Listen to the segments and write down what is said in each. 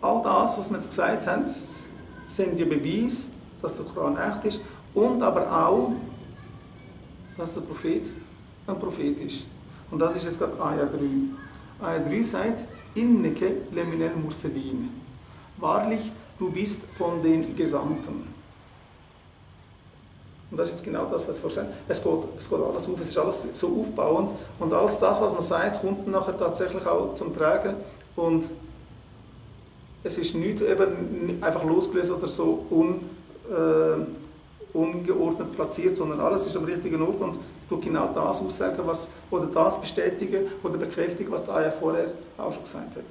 all das, was wir jetzt gesagt haben, sind die Beweise, dass der Koran echt ist und aber auch, dass der Prophet ein Prophet ist. Und das ist jetzt gerade Ayah 3. Ayah 3 sagt, Inneke leminel mursalin. Wahrlich, du bist von den Gesandten. Und das ist jetzt genau das, was ich vorstelle. Es geht alles auf, es ist alles so aufbauend und alles das, was man sagt, kommt dann nachher tatsächlich auch zum Tragen. Und es ist nicht eben einfach losgelöst oder so ungeordnet platziert, sondern alles ist am richtigen Ort und tut genau das aussagen, oder das bestätigen oder bekräftigen, was der Ayah vorher auch schon gesagt hat.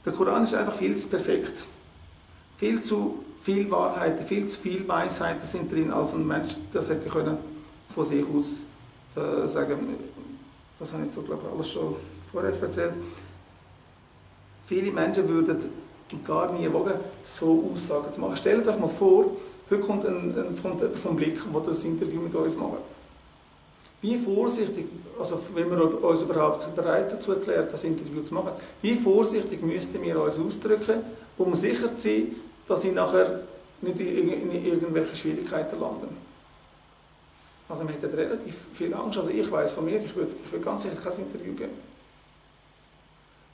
Der Koran ist einfach viel zu perfekt. Viel zu viel Wahrheit, viel zu viel Weisheiten sind drin, als ein Mensch das hätte können von sich aus sagen. Das habe ich jetzt so, glaube ich, alles schon vorher erzählt. Viele Menschen würden gar nie wagen, so Aussagen zu machen. Stellt euch mal vor, heute kommt jemand vom Blick, der das Interview mit uns macht. Wie vorsichtig, also wenn wir uns überhaupt bereit dazu erklären, das Interview zu machen, wie vorsichtig müssten wir uns ausdrücken, um sicher zu sein, dass sie nachher nicht in irgendwelche Schwierigkeiten landen. Also man hätte relativ viel Angst. Also ich weiß von mir, ich würde ganz sicher kein Interview geben.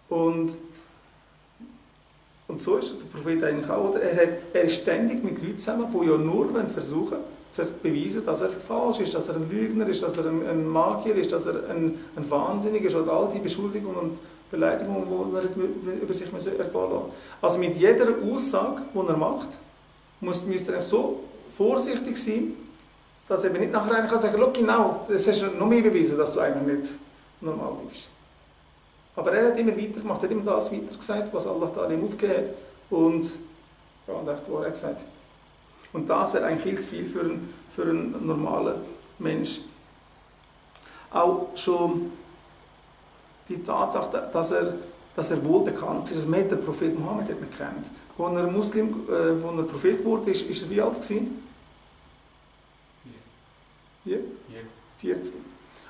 Und so ist der Prophet eigentlich auch. Oder? Er ist ständig mit Leuten zusammen, die ja nur versuchen zu beweisen, dass er falsch ist, dass er ein Lügner ist, dass er ein Magier ist, dass er ein Wahnsinniger ist oder all die Beschuldigungen und Beleidigungen, die er über sich ergehen lassen. Also mit jeder Aussage, die er macht, müsste er so vorsichtig sein, dass er eben nicht nachher sagen kann, schau genau, das hast du noch mehr bewiesen, dass du eigentlich nicht normal bist. Aber er hat immer weitergemacht, er hat immer das weitergesagt, was Allah da ihm aufgegeben hat und echt die Wahrheit gesagt. Und das wäre eigentlich viel zu viel für einen normalen Mensch. Auch schon die Tatsache, dass er wohl bekannt ist, dass der Prophet Mohammed hat man kennt. Als er Prophet geworden ist, ist er wie alt gewesen? 40.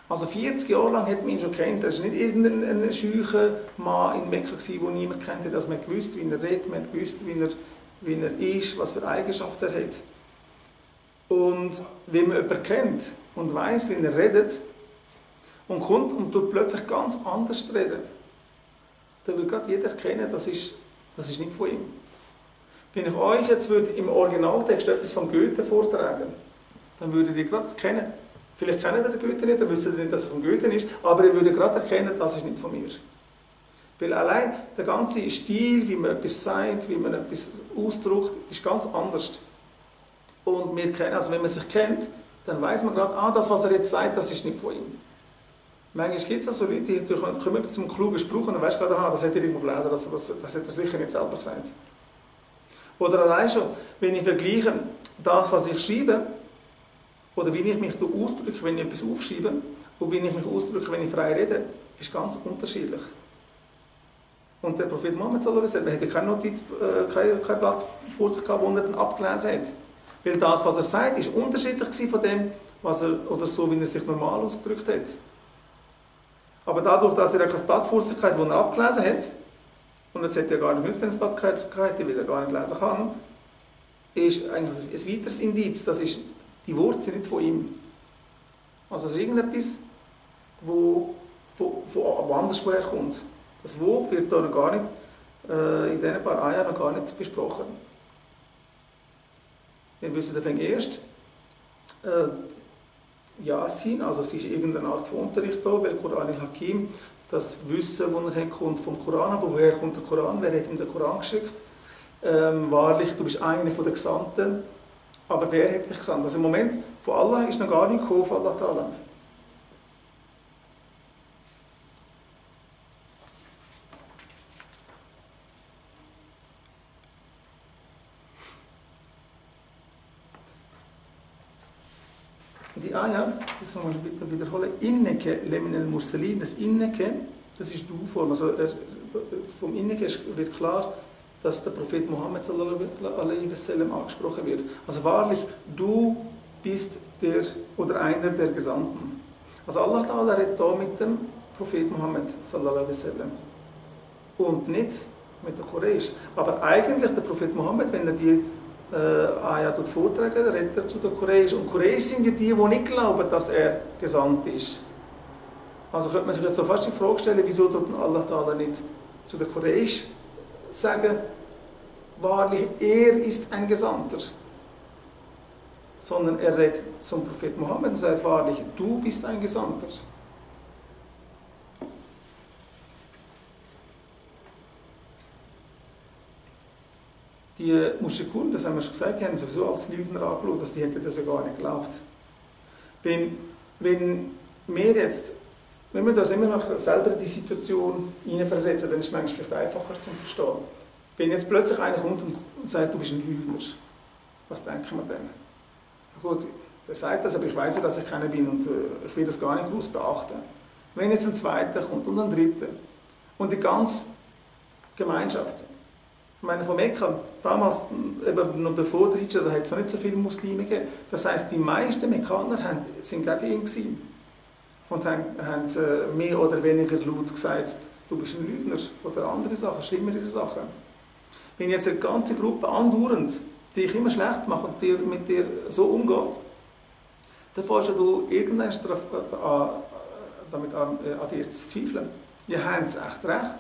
Also 40 Jahre lang hat man ihn schon kennt. Er war nicht irgendein scheucher Mann in Mekka, den niemand kannte. Also man wusste, wie er redet, man wusste, wie er ist, was für Eigenschaften er hat. Und wenn man jemanden kennt und weiss, wie er redet, und kommt und tut plötzlich ganz anders reden, dann wird gerade jeder erkennen, das ist nicht von ihm. Wenn ich euch jetzt im Originaltext etwas von Goethe vortragen, dann würdet ihr gerade erkennen, vielleicht kennt ihr den Goethe nicht, dann wisst ihr nicht, dass es von Goethe ist, aber ihr würdet gerade erkennen, das ist nicht von mir. Weil allein der ganze Stil, wie man etwas sagt, wie man etwas ausdrückt, ist ganz anders. Und wir kennen, also wenn man sich kennt, dann weiß man gerade, das, was er jetzt sagt, das ist nicht von ihm. Manchmal gibt es auch so Leute, die kommen zum klugen Spruch und dann weißt du gerade, das hat er irgendwo gelesen, das hat er sicher nicht selber gesagt. Oder allein schon, wenn ich vergleiche das, was ich schreibe, oder wie ich mich ausdrücke, wenn ich etwas aufschreibe, und wie ich mich ausdrücke, wenn ich frei rede, ist ganz unterschiedlich. Und der Prophet Mohammed hatte keine Notiz, kein Blatt vor sich gehabt, das er dann abgelesen hat. Weil das, was er sagt, ist unterschiedlich von dem, oder so, wie er sich normal ausgedrückt hat. Aber dadurch, dass er kein Blatt vor sich hatte, das er abgelesen hat, und es hätte ja gar nicht müssen, wenn er ein Blatt gehabt hätte, weil er gar nicht lesen kann, ist eigentlich ein weiteres Indiz, das ist, die Worte sind nicht von ihm. Also es ist irgendetwas, wo anders herkommt. Das Wo wird da noch gar nicht, in diesen paar Jahren noch gar nicht besprochen. Wir wissen dann erst, Yasin, also es ist irgendeine Art von Unterricht da, weil Quran al-Hakim, das Wissen, das er hat, kommt vom Koran. Aber woher kommt der Koran? Wer hat ihm den Koran geschickt? Wahrlich, du bist einer der Gesandten. Aber wer hat dich gesandt? Also im Moment, von Allah ist noch gar nicht gekommen, von Allah Ta'ala. Die Ayah, das soll man wiederholen, Inneke leminel mursalin, das Inneke, das ist die Du-Form. Also vom Inneke wird klar, dass der Prophet Mohammed sallallahu wasallam angesprochen wird. Also wahrlich, du bist einer der Gesandten. Also Allah Ta'ala redet hier Prophet Muhammad sallallahu alaihi wasallam und nicht mit der Quraysh. Aber eigentlich der Prophet Muhammad, wenn er die Ayah vorträgt, redet er zu der Quraysh. Und Quraysh sind ja die nicht glauben, dass er gesandt ist. Also könnte man sich jetzt so fast die Frage stellen, wieso tut Allah Ta'ala nicht zu der Quraysh sagen, wahrlich, er ist ein Gesandter. Sondern er redet zum Prophet Muhammad und sagt, wahrlich, du bist ein Gesandter. Die Mushrikun, das haben wir schon gesagt, die haben sowieso als Lügner angeschaut, dass die hätten das ja gar nicht geglaubt. Wenn wir uns immer noch selber in die Situation hineinversetzen, dann ist es manchmal vielleicht einfacher zu verstehen. Wenn jetzt plötzlich einer kommt und sagt, du bist ein Lügner, was denken wir dann? Gut, der sagt das, aber ich weiß ja, dass ich keiner bin und ich will das gar nicht groß beachten. Wenn jetzt ein Zweiter kommt und ein Dritter und die ganze Gemeinschaft, ich meine, von Mekka, damals, eben noch bevor der Hijra, da hat es noch nicht so viele Muslime gegeben. Das heisst, die meisten Mekkaner sind gegen ihn gewesen und haben mehr oder weniger laut gesagt, du bist ein Lügner oder andere Sachen, schlimmere Sachen. Wenn jetzt eine ganze Gruppe andauernd dich immer schlecht macht und mit dir so umgeht, dann fährst du irgendwann damit an dir zu zweifeln. Ihr habt es echt recht.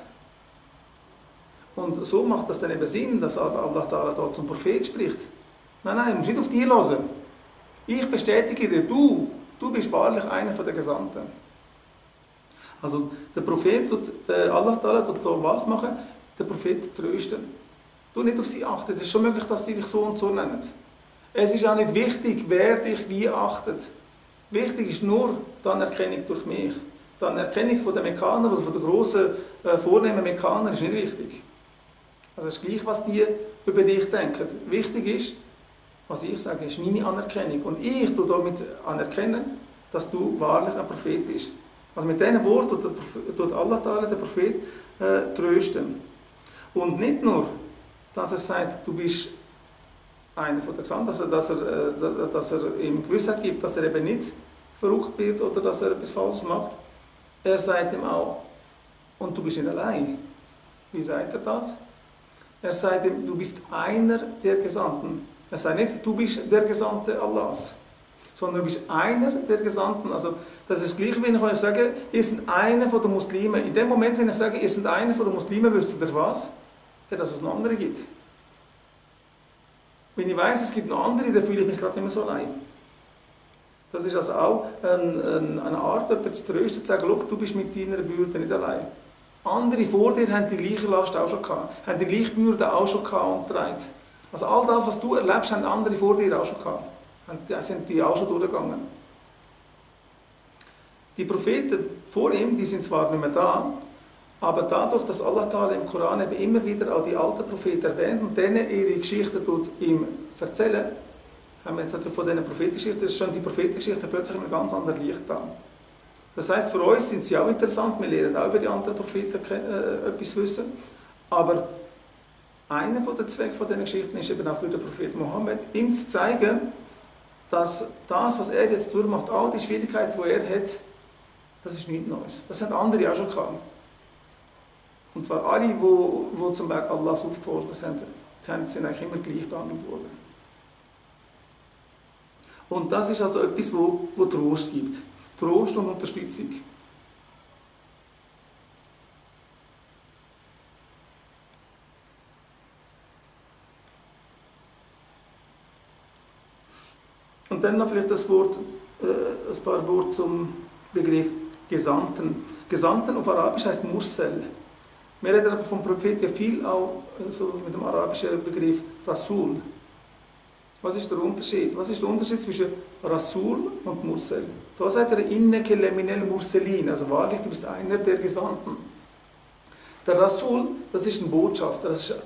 Und so macht das dann eben Sinn, dass Allah Ta'ala da zum Prophet spricht. Nein, du musst nicht auf die hören. Ich bestätige dir, du bist wahrlich einer der Gesandten. Also der Prophet, Allah Ta'ala tut da was machen? Der Prophet trösten. Du nicht auf sie achten. Es ist schon möglich, dass sie dich so und so nennen. Es ist auch nicht wichtig, wer dich wie achtet. Wichtig ist nur die Anerkennung durch mich. Die Anerkennung von den Mekkanern oder von den grossen, vornehmen Mekkanern ist nicht wichtig. Also es ist gleich, was die über dich denken. Wichtig ist, was ich sage, ist meine Anerkennung. Und ich tue damit anerkennen, dass du wahrlich ein Prophet bist. Also mit diesen Worten tut Allah Ta'ala den Prophet trösten. Und nicht nur, dass er sagt, du bist einer von den Gesandten, also dass er ihm Gewissheit gibt, dass er eben nicht verrückt wird oder dass er etwas Falsches macht. Er sagt ihm auch, und du bist nicht allein. Wie sagt er das? Er sagt ihm, du bist einer der Gesandten. Er sagt nicht, du bist der Gesandte Allahs, sondern du bist einer der Gesandten. Also das ist gleich, wenn ich euch sage, ihr seid einer von den Muslimen. In dem Moment, wenn ich sage, ihr seid einer von den Muslimen, wisst ihr was? Ja, dass es noch andere gibt. Wenn ich weiss, es gibt noch andere, dann fühle ich mich gerade nicht mehr so allein. Das ist also auch eine Art, jemanden zu trösten, zu sagen, du bist mit deiner Bürde nicht allein. Andere vor dir haben die gleiche Last auch schon gehabt, haben die gleiche Bürde auch schon gehabt und getragen. Also all das, was du erlebst, haben andere vor dir auch schon gehabt. Sind die auch schon durchgegangen. Die Propheten vor ihm, die sind zwar nicht mehr da, aber dadurch, dass Allah Ta'ala im Koran eben immer wieder auch die alten Propheten erwähnt und denen ihre Geschichten ihm erzählen, haben wir jetzt natürlich von diesen Prophetengeschichten, das ist schon die Prophetengeschichte plötzlich in einem ganz anderen Licht da. Das heisst, für uns sind sie auch interessant, wir lernen auch über die anderen Propheten etwas wissen, aber einer der Zwecke von diesen Geschichten ist eben auch für den Propheten Mohammed, ihm zu zeigen, dass das, was er jetzt durchmacht, all die Schwierigkeiten, die er hat, das ist nichts Neues. Das haben andere auch schon gehabt. Und zwar alle, die zum Berg Allahs aufgefordert haben, sind eigentlich immer gleich behandelt worden. Und das ist also etwas, wo Trost gibt. Trost und Unterstützung. Und dann noch vielleicht ein paar Worte zum Begriff Gesandten. Gesandten auf Arabisch heißt Mursal. Wir reden aber vom Prophet ja viel auch so mit dem arabischen Begriff Rasul. Was ist der Unterschied? Was ist der Unterschied zwischen Rasul und Mursal? Da sagt er, inneke leminel Murselin, also wahrlich, du bist einer der Gesandten. Der Rasul, das ist ein Botschafter. Das ist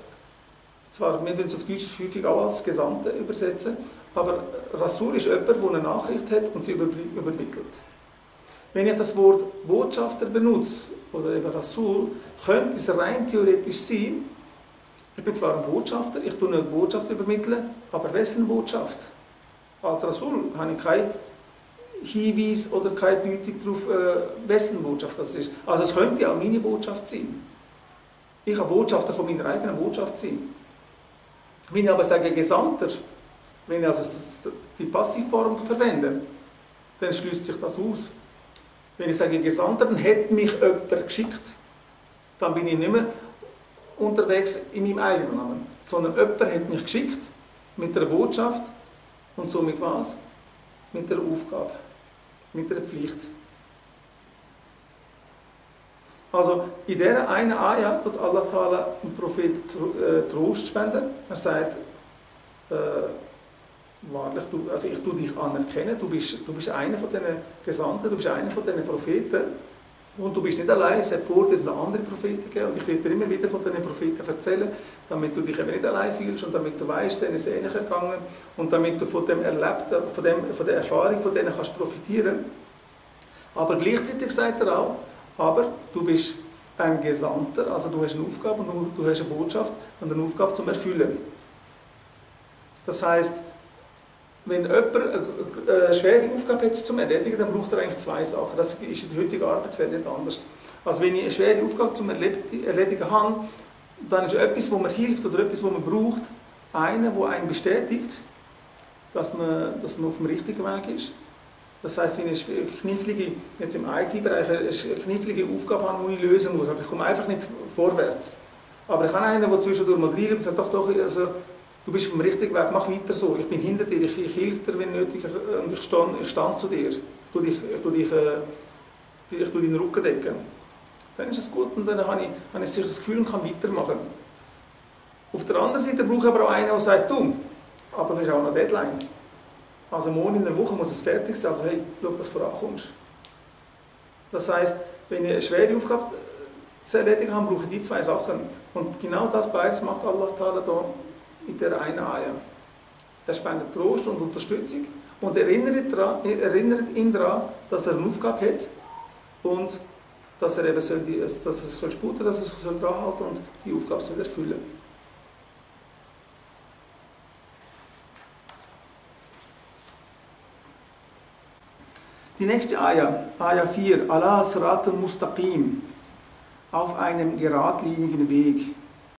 zwar, wir es auf Deutsch häufig auch als Gesandte übersetzen, aber Rasul ist jemand, der eine Nachricht hat und sie übermittelt. Wenn ich das Wort Botschafter benutze, oder eben Rasul, könnte es rein theoretisch sein, ich bin zwar ein Botschafter, ich tue eine Botschaft übermitteln, aber wessen Botschaft? Als Rasul habe ich keine Hinweis oder keine Deutung darauf, wessen Botschaft das ist. Also es könnte auch meine Botschaft sein. Ich kann Botschafter von meiner eigenen Botschaft sein. Wenn ich aber sage Gesandter, wenn ich also die Passivform verwende, dann schließt sich das aus. Wenn ich sage Gesandter, dann hat mich jemand geschickt. Dann bin ich nicht mehr unterwegs in meinem eigenen Namen, sondern jemand hat mich geschickt mit einer Botschaft und somit was? Mit einer Aufgabe, mit einer Pflicht. Also in dieser einen Ayah tut Allah Ta'ala dem Prophet Trost spenden. Er sagt, wahrlich, ich tue dich anerkennen, du bist einer von diesen Gesandten, du bist einer von diesen Propheten und du bist nicht allein, es hat vor dir noch andere Propheten gegeben und ich werde dir immer wieder von diesen Propheten erzählen, damit du dich eben nicht allein fühlst und damit du weißt, denen ist ähnlich ergangen und damit du von dem Erlebten, von der Erfahrung von denen kannst profitieren. Aber gleichzeitig sagt er auch, aber du bist ein Gesandter, also du hast eine Aufgabe und du hast eine Botschaft und eine Aufgabe zum Erfüllen. Das heisst, wenn jemand eine schwere Aufgabe hat zum Erledigen, dann braucht er eigentlich zwei Sachen. Das ist in der heutigen Arbeitswelt nicht anders. Also wenn ich eine schwere Aufgabe zum Erledigen habe, dann ist etwas, wo mir hilft oder etwas, wo man braucht, einer, der einen bestätigt, dass man auf dem richtigen Weg ist. Das heisst, wenn ich jetzt im IT-Bereich eine knifflige Aufgabe habe, die ich lösen muss, aber ich komme einfach nicht vorwärts. Aber ich habe einen, der zwischendurch mal reinläuft und sagt, doch, also, du bist auf dem richtigen Weg, mach weiter so, ich bin hinter dir, ich helfe dir, wenn nötig, und ich stehe zu dir. Ich tue deinen Rücken decken. Dann ist es gut und dann habe ich sicher das Gefühl und kann weitermachen. Auf der anderen Seite brauche ich aber auch einen, der sagt, du, aber du hast auch noch eine Deadline. Also morgen in der Woche muss es fertig sein, also hey, schau, dass du vorankommst. Das heisst, wenn ich eine schwere Aufgabe zu erledigen habe, brauche ich die zwei Sachen. Und genau das beides macht Allah Ta'ala hier in der einen Ayah. Er spendet Trost und Unterstützung und erinnert ihn daran, dass er eine Aufgabe hat und dass er eben sputen soll, dass er dran halten und die Aufgabe soll erfüllen. Die nächste Ayah, Ayah 4, Ala Siratal Mustaqim, auf einem geradlinigen Weg.